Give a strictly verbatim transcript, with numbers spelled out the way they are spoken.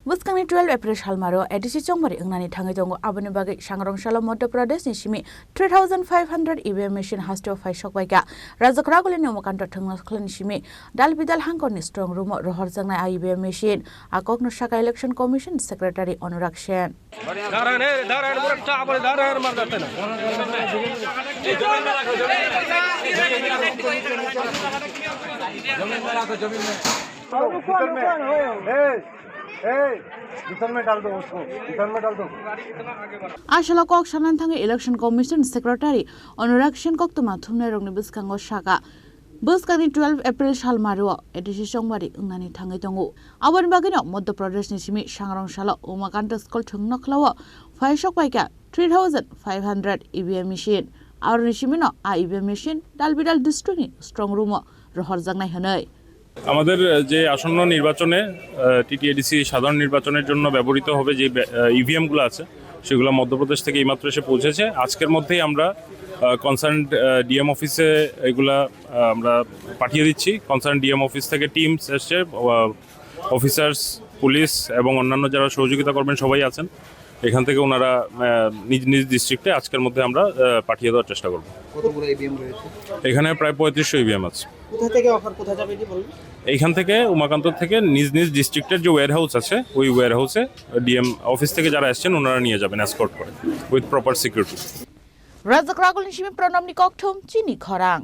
Bwskangni twelve April salmaro A D C chongmari wngnani thangwi tongo. Aboni bagwi sangrong salo Madhya Pradesh ni simi three thousand five hundred E V M machine hasteo phai sok baikha. Rajak Raguli ni Umakanto thwngnakhwlani simi dal bidal hangkor ni strong room o rohorjaknai a E V M machine. A kokno sakha Election Commission Secretary Anurag Sen. दारान है, दारान, पूरा टाप है, दारान मर जाते ना। जमीन में रखो, जमीन में। जमीन में रखो, जमीन में। भीतर में। ए, ए, भीतर में डाल दो उसको, भीतर में डाल दो। Aswk kok sanani thangwi Election Commission Secretary Anurag Sen koktwma thumnairokni bwskango sakha, bwskangni twelve April salmaro A D C chongmari wngnani thangwi tongo. Aboni bagwino Madhya Pradesh ni simi sangrong salo Umakanta School thwngnakhwlao phai sok paikha three thousand five hundred E V M machine. Aroni simino a E V M machine dal bidal district ni strong room o rohorjaknai hwnwi. আমাদের যে আসন্ন নির্বাচনে টিটিএডিসি সাধারণ নির্বাচনের জন্য ব্যবহৃত হবে যে ইভিএমগুলো আছে, সেগুলো মধ্যপ্রদেশ থেকে এইমাত্র এসে পৌঁছেছে। আজকের মধ্যেই আমরা কনসার্ন ডিএম অফিসে এগুলা আহ, আমরা পাঠিয়ে দিচ্ছি। কনসার্ন ডিএম অফিস থেকে টিমস এসছে, অফিসার্স, পুলিশ এবং অন্যান্য যারা সহযোগিতা করবেন সবাই আছেন। এখান থেকে ওনারা আহ, নিজ নিজ ডিস্ট্রিক্টে আজকের মধ্যে আমরা আহ, পাঠিয়ে দেওয়ার চেষ্টা করব। কতগুলো ইভিএম রয়েছে? এখানে প্রায় পঁয়ত্রিশশো ইভিএম আছে। কোথা থেকে অফার, কোথায় যাবে এটি বলুন। এইখান থেকে উমাকান্ত থেকে নিজ নিজ ডিস্ট্রিক্টের যে ওয়্যারহাউস আছে, ওই ওয়্যারহাউসে ডিএম অফিস থেকে যারা আসছেন ওনারা নিয়ে যাবেন এসকর্ট করে, with proper security. Rajak Ragulni simi Pranamni kokthum chini khorang.